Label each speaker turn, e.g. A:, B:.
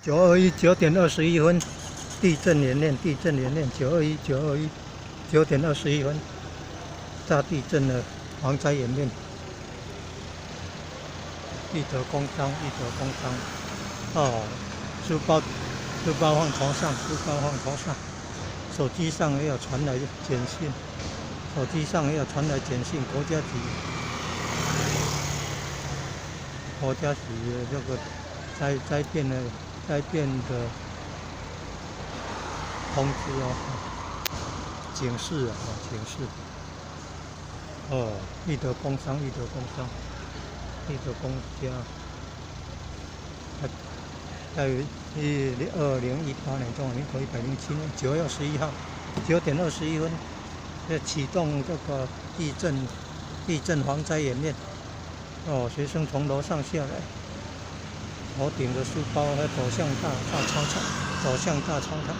A: 9/219點21分，地震演練，地震演練，九二一九二一九點二十一分，大地震的防災演練。一德工商，一德工商。哦，書包，書包放頭上，書包放頭上。手機上也有傳來簡訊，手機上也有傳來簡訊，國家級，國家級的這個災變的通知哦，警示啊，警示。哦，一德工商，一德工商，一德公家。在2018年，中華民國107年9月21號9點21分，要啟動這個地震防災演練。哦，學生從樓上下來，頭頂着書包，走向大操場，走向大操場。